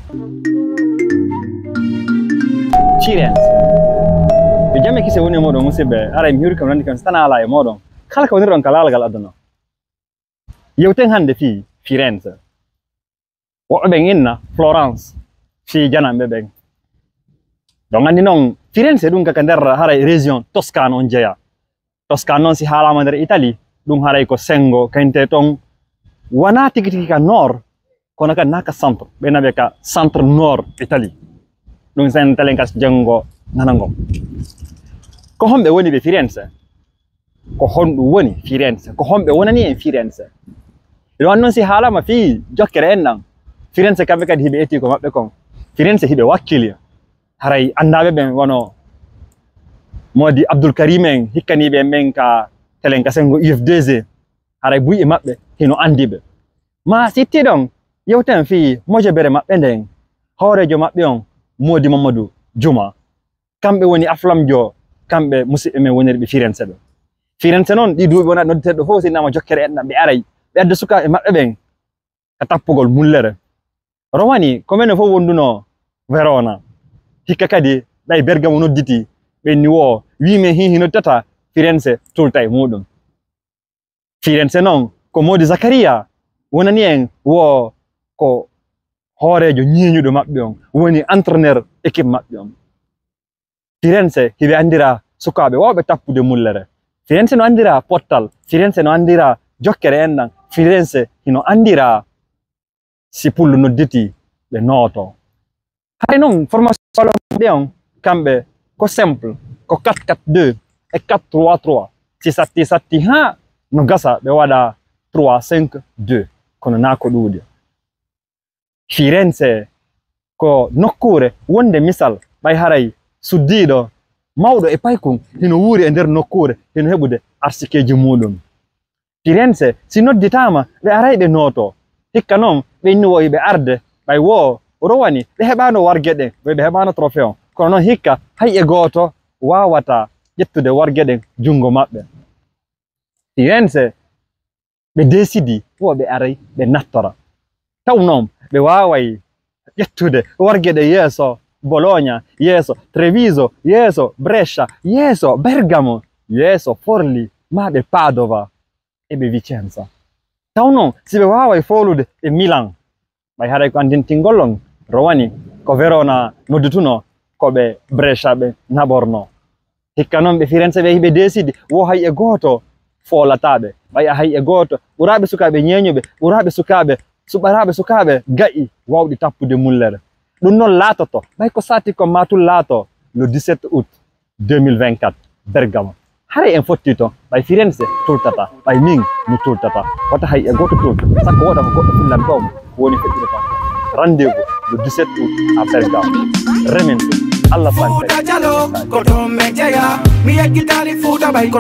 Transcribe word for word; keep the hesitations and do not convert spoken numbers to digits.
Firenze. Yo jam e kisal won e mooɗon, musidɓe. Haray mi hiwri kam nandi kam so tana alaa e mooɗon. Kala ko wonirɗon ka laalgal aduna. Yewten hannde fii Firenze. Woɓɓe ɓen inna Florence fii jananɓe ɓen. Ɗon anndi non, Firenze ɗum ka, ka nder haray région Toscane on jeyaa. Toscane non si haalaama nder Italie, ɗum haray ko senngo kayntee ton, wanaa tigi tigi ka nord, kono kadi naa ka centre. Ɓe naɓe ka centre nord Italie. Ɗum sen telen ka janngo nana ngon. Ko homɓe woni ɓe Firenze? Ko honɗum woni Firenze? Ko homɓe wonani en Firenze? Ɗum anndi non si haalaama fii jokkere en ɗan, Firenze kamɓe kadi hiɓe etii ko maɓɓe kon. Firenze hiɓe wakkili. Haray anndaaɓe ɓen wano Moodi Abdul Karim en, hikkaniiɓe en ɓen ka telen ka senngo U F D G. Haray buy e maɓɓe hino anndi ɓe. Maa si ittii ɗon, yewten fii mojobere maɓɓe nden. Hooreejo maɓɓe on, Moodi Mammadu Juma. Kamɓe woni aflamjo, kamɓe musidɓe men wonirɓe Firenze ɓe. Firenze non, ɗii duuɓi wonaa nodditeeɗo fof si innama jokkere en ɗan, ɓe aray, ɓe adda sukaaɓe maɓɓe ɓen ka tappugol mullere. Rowani, ko menen fof wondunoo Verona. Hikka kadi, ɓay Bergamo nodditii, ɓe inni woo, wii men hiin hino noddata, Firenze tulta e muuɗum. Firenze non, ko Moodi Zakaria wonani en woo ko hooreejo ñeeñuɗo maɓɓe on, woni entraîneur équipe maɓɓe on. Firenze hiɓe anndira sukaaɓe waawɓe tappude mullere. Firenze no anndira pottal. Firenze no anndira jokkere en ɗan. Firenze hino anndira si pullo nodditii ɓe nooto. Hay non formation maɓɓe on kamɓe ko simple, ko quatre quatre deux e quatre trois trois. Si satti satti haa no gasa ɓe waɗa trois cinq deux. Kono naa ko ɗuuɗi. Firenze ko nokkuure wonde misal, ɓay haray suddiiɗo mawɗo e paykun hino wuuri e nder nokkuure, hino heɓude arsikeeji muuɗum. Firenze, si nodditaama, ɓe aray ɓe nooto. Hikka non, ɓe inni woo hiɓe arde, ɓay woo rowani, ɓe heɓaano warge ɗen, ɓe, ɓe heɓaano trophée on. Kono non hikka, hay e gooto waawataa ƴettude warge ɗen junngo maɓɓe. Firenze, ɓe deesidi woo ɓe aray ɓe nattora. Taw non ɓe waaway ƴettude warge ɗe yeeso Bologna, yeeso Treviso, yeeso Brescia, yeeso Bergamo, yeeso Forli, maa ɓe Padova e ɓe Vicenza. Taw non si ɓe waaway foolude ɓe Milan, ɓay haray ko anndintingol on rowani ko Verona noddutunoo, ko ɓe Brescia ɓe naɓornoo. Hikka non ɓe Firenze ɓe hiɓe deesidi woo hay e gooto foolataa ɓe. Ɓay a hay e gooto ɓuraaɓe sukaaɓe ñeeñuɓe, ɓuraaɓe sukaaɓe, suɓaraaɓe sukaaɓe ga'i waawɗi tappude mullere. Ɗum non laatoto, ɓay ko saati kon maa tun laato le dix-sept août deux mille vingt-quatre, Bergamo. Haray en fotti ton, ɓay Firenze tultata, ɓay min mi tultata. Wota hay e gooto tulta, sakko wota ko goɗɗo fillan ɗoo mo woni feƴƴude ton. Rendez-vous le dix-sept août à Bergamo. Remen ɗum. Allah sanke. Fuuta Jalo, ko toon men jeyaa. Mi yeggitaali Fuuta ɓay ko